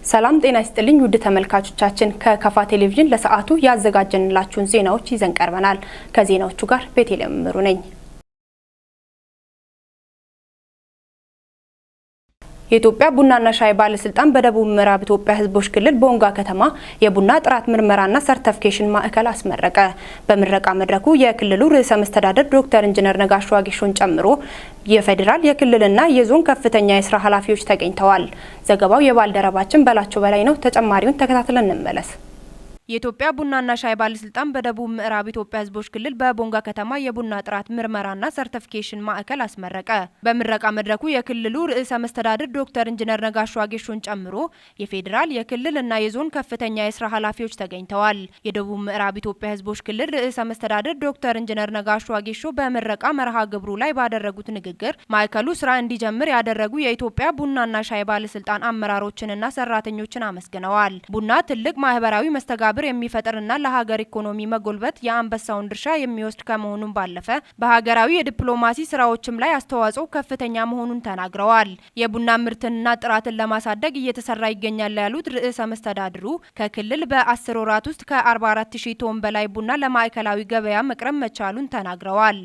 ሰላም ጤና ይስጥልኝ ውድ ተመልካቾቻችን፣ ከከፋ ቴሌቪዥን ለሰዓቱ ያዘጋጀንላችሁን ዜናዎች ይዘን ቀርበናል። ከዜናዎቹ ጋር ቤተልሔም ምሩ ነኝ። የኢትዮጵያ ቡናና ሻይ ባለስልጣን በደቡብ ምዕራብ ኢትዮጵያ ሕዝቦች ክልል ቦንጋ ከተማ የቡና ጥራት ምርመራና ሰርተፍኬሽን ማዕከል አስመረቀ። በምረቃ መድረኩ የክልሉ ርዕሰ መስተዳደር ዶክተር ኢንጂነር ነጋሽ ዋጌሾን ጨምሮ የፌዴራል፣ የክልልና የዞን ከፍተኛ የስራ ኃላፊዎች ተገኝተዋል። ዘገባው የባልደረባችን በላቸው በላይ ነው። ተጨማሪውን ተከታትለን እንመለስ። የኢትዮጵያ ቡናና ሻይ ባለስልጣን በደቡብ ምዕራብ ኢትዮጵያ ሕዝቦች ክልል በቦንጋ ከተማ የቡና ጥራት ምርመራና ሰርቲፊኬሽን ማዕከል አስመረቀ። በምረቃ መድረኩ የክልሉ ርዕሰ መስተዳድር ዶክተር ኢንጂነር ነጋሽ ዋጌሾን ጨምሮ የፌዴራል፣ የክልልና የዞን ከፍተኛ የስራ ኃላፊዎች ተገኝተዋል። የደቡብ ምዕራብ ኢትዮጵያ ሕዝቦች ክልል ርዕሰ መስተዳድር ዶክተር ኢንጂነር ነጋሽ ዋጌሾ በምረቃ መርሃ ግብሩ ላይ ባደረጉት ንግግር ማዕከሉ ስራ እንዲጀምር ያደረጉ የኢትዮጵያ ቡናና ሻይ ባለስልጣን አመራሮችንና ሰራተኞችን አመስግነዋል። ቡና ትልቅ ማህበራዊ መስተጋብር የሚፈጥርና ለሀገር ኢኮኖሚ መጎልበት የአንበሳውን ድርሻ የሚወስድ ከመሆኑም ባለፈ በሀገራዊ የዲፕሎማሲ ስራዎችም ላይ አስተዋጽኦ ከፍተኛ መሆኑን ተናግረዋል። የቡና ምርትንና ጥራትን ለማሳደግ እየተሰራ ይገኛል ያሉት ርዕሰ መስተዳድሩ ከክልል በ10 ወራት ውስጥ ከ44 ሺህ ቶን በላይ ቡና ለማዕከላዊ ገበያ መቅረብ መቻሉን ተናግረዋል።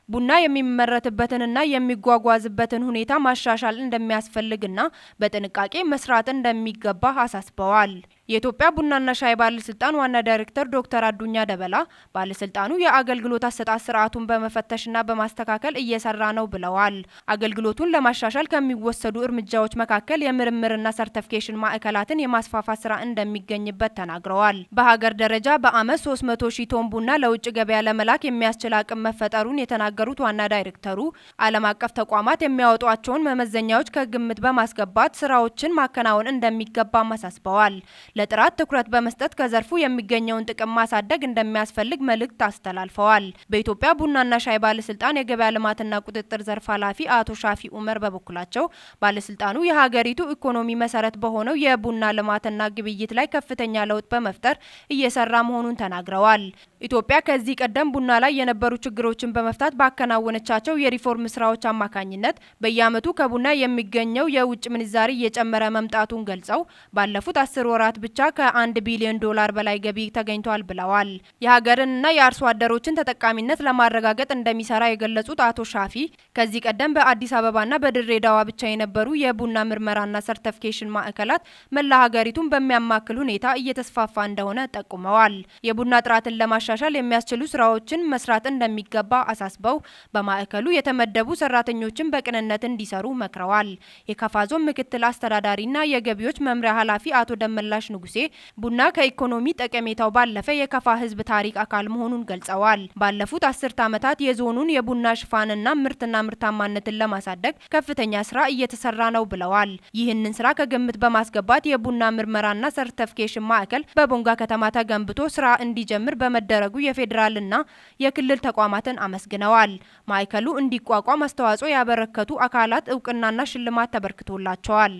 ቡና የሚመረትበትንና የሚጓጓዝበትን ሁኔታ ማሻሻል እንደሚያስፈልግና በጥንቃቄ መስራት እንደሚገባ አሳስበዋል። የኢትዮጵያ ቡናና ሻይ ባለስልጣን ዋና ዳይሬክተር ዶክተር አዱኛ ደበላ ባለስልጣኑ የአገልግሎት አሰጣጥ ስርዓቱን በመፈተሽና በማስተካከል እየሰራ ነው ብለዋል። አገልግሎቱን ለማሻሻል ከሚወሰዱ እርምጃዎች መካከል የምርምርና ሰርተፍኬሽን ማዕከላትን የማስፋፋት ስራ እንደሚገኝበት ተናግረዋል። በሀገር ደረጃ በአመት 300 ሺህ ቶን ቡና ለውጭ ገበያ ለመላክ የሚያስችል አቅም መፈጠሩን የተናገሩት ዋና ዳይሬክተሩ ዓለም አቀፍ ተቋማት የሚያወጧቸውን መመዘኛዎች ከግምት በማስገባት ስራዎችን ማከናወን እንደሚገባም አሳስበዋል። ለጥራት ትኩረት በመስጠት ከዘርፉ የሚገኘውን ጥቅም ማሳደግ እንደሚያስፈልግ መልእክት አስተላልፈዋል። በኢትዮጵያ ቡናና ሻይ ባለስልጣን የገበያ ልማትና ቁጥጥር ዘርፍ ኃላፊ አቶ ሻፊ ኡመር በበኩላቸው ባለስልጣኑ የሀገሪቱ ኢኮኖሚ መሰረት በሆነው የቡና ልማትና ግብይት ላይ ከፍተኛ ለውጥ በመፍጠር እየሰራ መሆኑን ተናግረዋል። ኢትዮጵያ ከዚህ ቀደም ቡና ላይ የነበሩ ችግሮችን በመፍታት ባከናወነቻቸው የሪፎርም ስራዎች አማካኝነት በየአመቱ ከቡና የሚገኘው የውጭ ምንዛሪ እየጨመረ መምጣቱን ገልጸው ባለፉት 10 ወራት ብቻ ከ1 ቢሊዮን ዶላር በላይ ገቢ ተገኝቷል ብለዋል። የሀገርንና የአርሶ አደሮችን ተጠቃሚነት ለማረጋገጥ እንደሚሰራ የገለጹት አቶ ሻፊ ከዚህ ቀደም በአዲስ አበባና በድሬዳዋ ብቻ የነበሩ የቡና ምርመራና ሰርተፍኬሽን ማዕከላት መላ ሀገሪቱን በሚያማክል ሁኔታ እየተስፋፋ እንደሆነ ጠቁመዋል። የቡና ጥራትን ለማሻሻል የሚያስችሉ ስራዎችን መስራት እንደሚገባ አሳስበው በማዕከሉ የተመደቡ ሰራተኞችን በቅንነት እንዲሰሩ መክረዋል። የከፋ ዞን ምክትል አስተዳዳሪና የገቢዎች መምሪያ ኃላፊ አቶ ደመላሽ ንጉሴ ቡና ከኢኮኖሚ ጠቀሜታው ባለፈ የከፋ ሕዝብ ታሪክ አካል መሆኑን ገልጸዋል። ባለፉት 10 ዓመታት የዞኑን የቡና ሽፋንና ምርትና ምርታማነትን ለማሳደግ ከፍተኛ ስራ እየተሰራ ነው ብለዋል። ይህንን ስራ ከግምት በማስገባት የቡና ምርመራና ሰርተፍኬሽን ማዕከል በቦንጋ ከተማ ተገንብቶ ስራ እንዲጀምር በመደረጉ የፌዴራልና የክልል ተቋማትን አመስግነዋል። ማዕከሉ እንዲቋቋም አስተዋጽኦ ያበረከቱ አካላት እውቅናና ሽልማት ተበርክቶላቸዋል።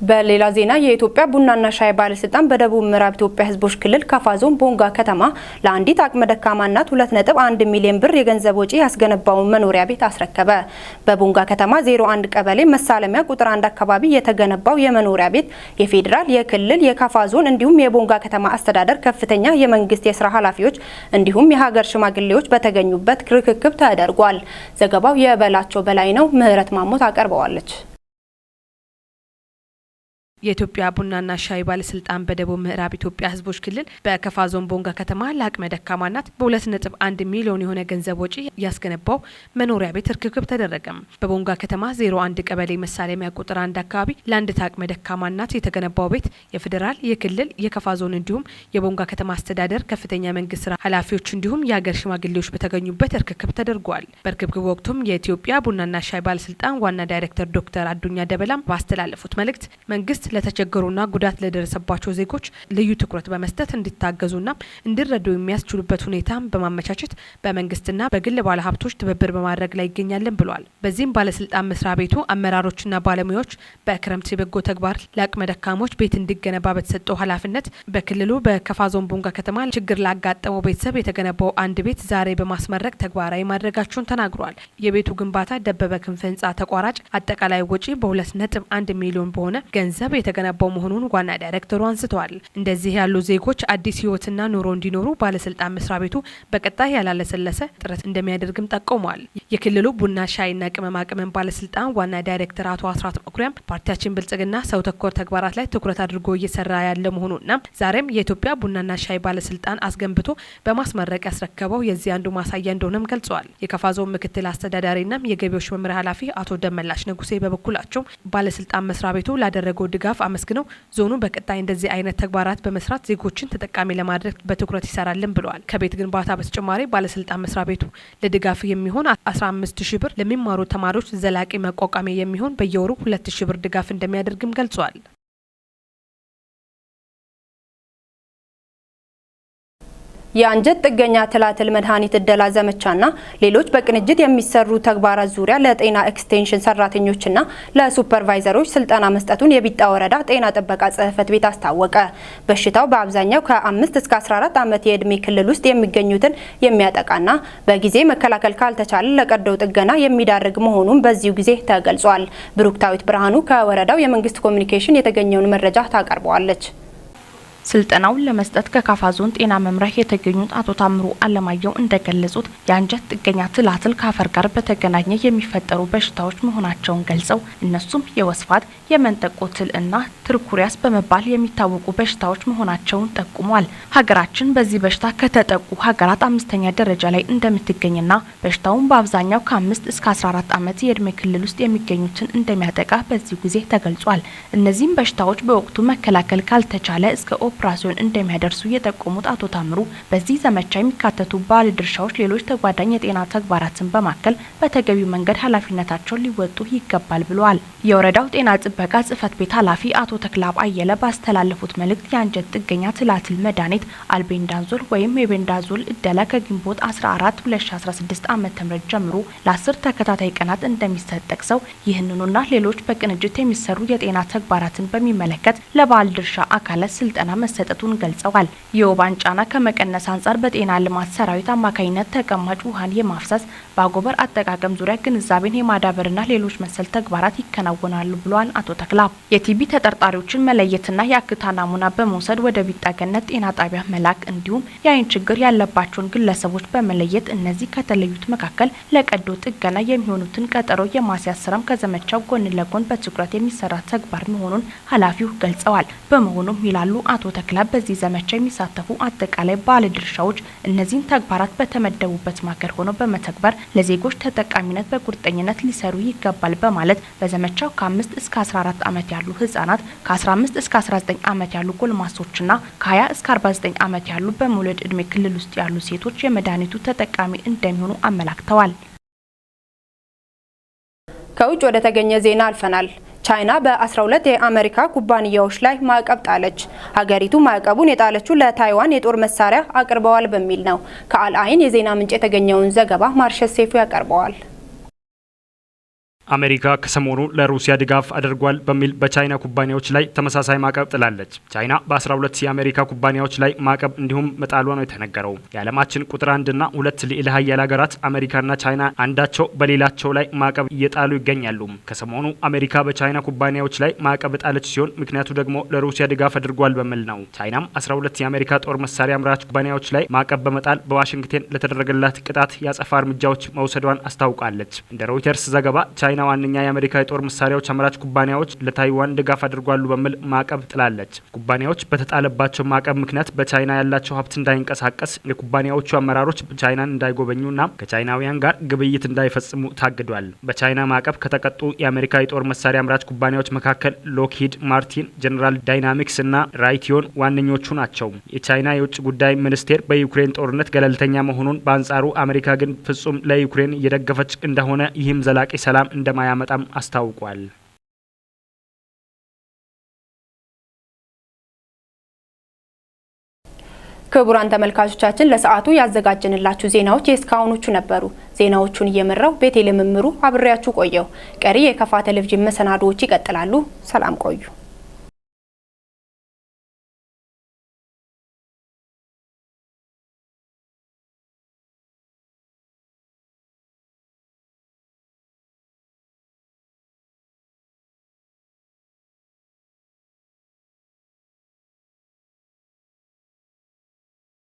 በሌላ ዜና የኢትዮጵያ ቡናና ሻይ ባለስልጣን በደቡብ ምዕራብ ኢትዮጵያ ሕዝቦች ክልል ካፋ ዞን ቦንጋ ከተማ ለአንዲት አቅመ ደካማ እናት 2.1 ሚሊዮን ብር የገንዘብ ወጪ ያስገነባውን መኖሪያ ቤት አስረከበ። በቦንጋ ከተማ 01 ቀበሌ መሳለሚያ ቁጥር 1 አካባቢ የተገነባው የመኖሪያ ቤት የፌዴራል፣ የክልል፣ የካፋ ዞን እንዲሁም የቦንጋ ከተማ አስተዳደር ከፍተኛ የመንግስት የስራ ኃላፊዎች እንዲሁም የሀገር ሽማግሌዎች በተገኙበት ርክክብ ተደርጓል። ዘገባው የበላቸው በላይ ነው። ምህረት ማሞት አቀርበዋለች። የኢትዮጵያ ቡናና ሻይ ባለስልጣን በደቡብ ምዕራብ ኢትዮጵያ ሕዝቦች ክልል በከፋ ዞን ቦንጋ ከተማ ለአቅመ ደካማ እናት በ2.1 ሚሊዮን የሆነ ገንዘብ ወጪ ያስገነባው መኖሪያ ቤት ርክክብ ተደረገም። በቦንጋ ከተማ 01 ቀበሌ መሳለሚያ ቁጥር 1 አካባቢ ለአንዲት አቅመ ደካማ እናት የተገነባው ቤት የፌዴራል፣ የክልል፣ የከፋ ዞን እንዲሁም የቦንጋ ከተማ አስተዳደር ከፍተኛ መንግስት ስራ ኃላፊዎች እንዲሁም የሀገር ሽማግሌዎች በተገኙበት ርክክብ ተደርጓል። በርክክብ ወቅቱም የኢትዮጵያ ቡናና ሻይ ባለስልጣን ዋና ዳይሬክተር ዶክተር አዱኛ ደበላም ባስተላለፉት መልእክት መንግስት ለተቸገሩና ጉዳት ለደረሰባቸው ዜጎች ልዩ ትኩረት በመስጠት እንዲታገዙና እንዲረዱ የሚያስችሉበት ሁኔታ በማመቻቸት በመንግስትና በግል ባለሀብቶች ትብብር በማድረግ ላይ ይገኛለን ብሏል። በዚህም ባለስልጣን መስሪያ ቤቱ አመራሮችና ባለሙያዎች በክረምት የበጎ ተግባር ለአቅመ ደካሞች ቤት እንዲገነባ በተሰጠው ኃላፊነት በክልሉ በከፋ ዞን ቦንጋ ከተማ ችግር ላጋጠመው ቤተሰብ የተገነባው አንድ ቤት ዛሬ በማስመረቅ ተግባራዊ ማድረጋቸውን ተናግሯል። የቤቱ ግንባታ ደበበ ክንፍ ህንጻ ተቋራጭ አጠቃላይ ወጪ በ2.1 ሚሊዮን በሆነ ገንዘብ የተገነባው መሆኑን ዋና ዳይሬክተሩ አንስተዋል። እንደዚህ ያሉ ዜጎች አዲስ ህይወትና ኑሮ እንዲኖሩ ባለስልጣን መስሪያ ቤቱ በቀጣይ ያላለሰለሰ ጥረት እንደሚያደርግም ጠቁመዋል። የክልሉ ቡና ሻይና ቅመማ ቅመም ባለስልጣን ዋና ዳይሬክተር አቶ አስራት መኩሪያም ፓርቲያችን ብልጽግና ሰው ተኮር ተግባራት ላይ ትኩረት አድርጎ እየሰራ ያለ መሆኑና ዛሬም የኢትዮጵያ ቡናና ሻይ ባለስልጣን አስገንብቶ በማስመረቅ ያስረከበው የዚህ አንዱ ማሳያ እንደሆነም ገልጸዋል። የከፋ ዞን ምክትል አስተዳዳሪና የገቢዎች መምሪያ ኃላፊ አቶ ደመላሽ ንጉሴ በበኩላቸው ባለስልጣን መስሪያ ቤቱ ላደረገው ድጋፍ አመስግነው ዞኑ በቀጣይ እንደዚህ አይነት ተግባራት በመስራት ዜጎችን ተጠቃሚ ለማድረግ በትኩረት ይሰራልን ብለዋል። ከቤት ግንባታ በተጨማሪ ባለስልጣን መስሪያ ቤቱ ለድጋፍ የሚሆን 15 ሺህ ብር ለሚማሩ ተማሪዎች ዘላቂ መቋቋሚያ የሚሆን በየወሩ 2 ሺህ ብር ድጋፍ እንደሚያደርግም ገልጿል። የአንጀት ጥገኛ ትላትል መድኃኒት እደላ ዘመቻና ሌሎች በቅንጅት የሚሰሩ ተግባራት ዙሪያ ለጤና ኤክስቴንሽን ሰራተኞችና ለሱፐርቫይዘሮች ስልጠና መስጠቱን የቢጣ ወረዳ ጤና ጥበቃ ጽሕፈት ቤት አስታወቀ። በሽታው በአብዛኛው ከ5 እስከ 14 ዓመት የዕድሜ ክልል ውስጥ የሚገኙትን የሚያጠቃና በጊዜ መከላከል ካልተቻለ ለቀዶ ጥገና የሚዳርግ መሆኑን በዚሁ ጊዜ ተገልጿል። ብሩክታዊት ብርሃኑ ከወረዳው የመንግስት ኮሚኒኬሽን የተገኘውን መረጃ ታቀርበዋለች። ስልጠናውን ለመስጠት ከካፋ ዞን ጤና መምሪያ የተገኙት አቶ ታምሩ አለማየሁ እንደገለጹት የአንጀት ጥገኛ ትላትል ከአፈር ጋር በተገናኘ የሚፈጠሩ በሽታዎች መሆናቸውን ገልጸው እነሱም የወስፋት፣ የመንጠቆ ትል እና ትርኩሪያስ በመባል የሚታወቁ በሽታዎች መሆናቸውን ጠቁሟል። ሀገራችን በዚህ በሽታ ከተጠቁ ሀገራት 5ኛ ደረጃ ላይ እንደምትገኝና በሽታውን በአብዛኛው ከ5 እስከ 14 ዓመት የእድሜ ክልል ውስጥ የሚገኙትን እንደሚያጠቃ በዚሁ ጊዜ ተገልጿል። እነዚህም በሽታዎች በወቅቱ መከላከል ካልተቻለ እስከ ኦፕራሲዮን እንደሚያደርሱ የጠቆሙት አቶ ታምሩ በዚህ ዘመቻ የሚካተቱ ባለድርሻዎች ሌሎች ተጓዳኝ የጤና ተግባራትን በማከል በተገቢው መንገድ ኃላፊነታቸውን ሊወጡ ይገባል ብለዋል። የወረዳው ጤና ጥበቃ ጽሕፈት ቤት ኃላፊ አቶ ተክላብ አየለ ባስተላለፉት መልእክት የአንጀት ጥገኛ ትላትል መድኃኒት አልቤንዳዞል ወይም የቤንዳዞል እደላ ከግንቦት 14 2016 ዓ.ም ጀምሮ ለ10 ተከታታይ ቀናት እንደሚሰጥ ጠቅሰው ይህንኑና ሌሎች በቅንጅት የሚሰሩ የጤና ተግባራትን በሚመለከት ለባለድርሻ አካላት ስልጠና መሰጠቱን ገልጸዋል። የወባን ጫና ከመቀነስ አንጻር በጤና ልማት ሰራዊት አማካኝነት ተቀማጭ ውሃን የማፍሰስ፣ በአጎበር አጠቃቀም ዙሪያ ግንዛቤን የማዳበርና ሌሎች መሰል ተግባራት ይከናወናሉ ብለዋል አቶ ተክላ። የቲቢ ተጠርጣሪዎችን መለየትና የአክታ ናሙና በመውሰድ ወደ ቢጣ ገነት ጤና ጣቢያ መላክ እንዲሁም የአይን ችግር ያለባቸውን ግለሰቦች በመለየት እነዚህ ከተለዩት መካከል ለቀዶ ጥገና የሚሆኑትን ቀጠሮ የማስያዝ ስራም ከዘመቻው ጎን ለጎን በትኩረት የሚሰራ ተግባር መሆኑን ኃላፊው ገልጸዋል። በመሆኑም ይላሉ አቶ ተክላ በዚህ ዘመቻ የሚሳተፉ አጠቃላይ ባለድርሻዎች እነዚህን ተግባራት በተመደቡበት ማዕከል ሆነው በመተግበር ለዜጎች ተጠቃሚነት በቁርጠኝነት ሊሰሩ ይገባል በማለት በዘመቻው ከ5 እስከ 14 ዓመት ያሉ ህጻናት፣ ከ15 እስከ 19 ዓመት ያሉ ጎልማሶችና ከ20 እስከ 49 ዓመት ያሉ በመውለድ ዕድሜ ክልል ውስጥ ያሉ ሴቶች የመድኃኒቱ ተጠቃሚ እንደሚሆኑ አመላክተዋል። ከውጭ ወደ ተገኘ ዜና አልፈናል። ቻይና በ12 የአሜሪካ ኩባንያዎች ላይ ማዕቀብ ጣለች። ሀገሪቱ ማዕቀቡን የጣለችው ለታይዋን የጦር መሳሪያ አቅርበዋል በሚል ነው። ከአልአይን የዜና ምንጭ የተገኘውን ዘገባ ማርሸት ሴፉ ያቀርበዋል። አሜሪካ ከሰሞኑ ለሩሲያ ድጋፍ አድርጓል በሚል በቻይና ኩባንያዎች ላይ ተመሳሳይ ማዕቀብ ጥላለች። ቻይና በ12 የአሜሪካ ኩባንያዎች ላይ ማዕቀብ እንዲሁም መጣሏ ነው የተነገረው። የዓለማችን ቁጥር አንድና ሁለት ልዕለ ሀያል ሀገራት አሜሪካና ቻይና አንዳቸው በሌላቸው ላይ ማዕቀብ እየጣሉ ይገኛሉ። ከሰሞኑ አሜሪካ በቻይና ኩባንያዎች ላይ ማዕቀብ ጣለች ሲሆን ምክንያቱ ደግሞ ለሩሲያ ድጋፍ አድርጓል በሚል ነው። ቻይናም 12 የአሜሪካ ጦር መሳሪያ አምራች ኩባንያዎች ላይ ማዕቀብ በመጣል በዋሽንግተን ለተደረገላት ቅጣት የአጸፋ እርምጃዎች መውሰዷን አስታውቃለች። እንደ ሮይተርስ ዘገባ ቻይና ዋነኛ የአሜሪካ የጦር መሳሪያዎች አምራች ኩባንያዎች ለታይዋን ድጋፍ አድርጓሉ በሚል ማዕቀብ ጥላለች። ኩባንያዎች በተጣለባቸው ማዕቀብ ምክንያት በቻይና ያላቸው ሀብት እንዳይንቀሳቀስ፣ የኩባንያዎቹ አመራሮች ቻይናን እንዳይጎበኙና ከቻይናውያን ጋር ግብይት እንዳይፈጽሙ ታግዷል። በቻይና ማዕቀብ ከተቀጡ የአሜሪካ የጦር መሳሪያ አምራች ኩባንያዎች መካከል ሎክሂድ ማርቲን፣ ጀነራል ዳይናሚክስ እና ራይቲዮን ዋነኞቹ ናቸው። የቻይና የውጭ ጉዳይ ሚኒስቴር በዩክሬን ጦርነት ገለልተኛ መሆኑን፣ በአንጻሩ አሜሪካ ግን ፍጹም ለዩክሬን እየደገፈች እንደሆነ ይህም ዘላቂ ሰላም እንደማያመጣም አስታውቋል። ክቡራን ተመልካቾቻችን፣ ለሰዓቱ ያዘጋጀንላችሁ ዜናዎች የእስካሁኖቹ ነበሩ። ዜናዎቹን እየመራው ቤቴል ምምሩ አብሬያችሁ ቆየው። ቀሪ የከፋ ቴሌቪዥን መሰናዶዎች ይቀጥላሉ። ሰላም ቆዩ።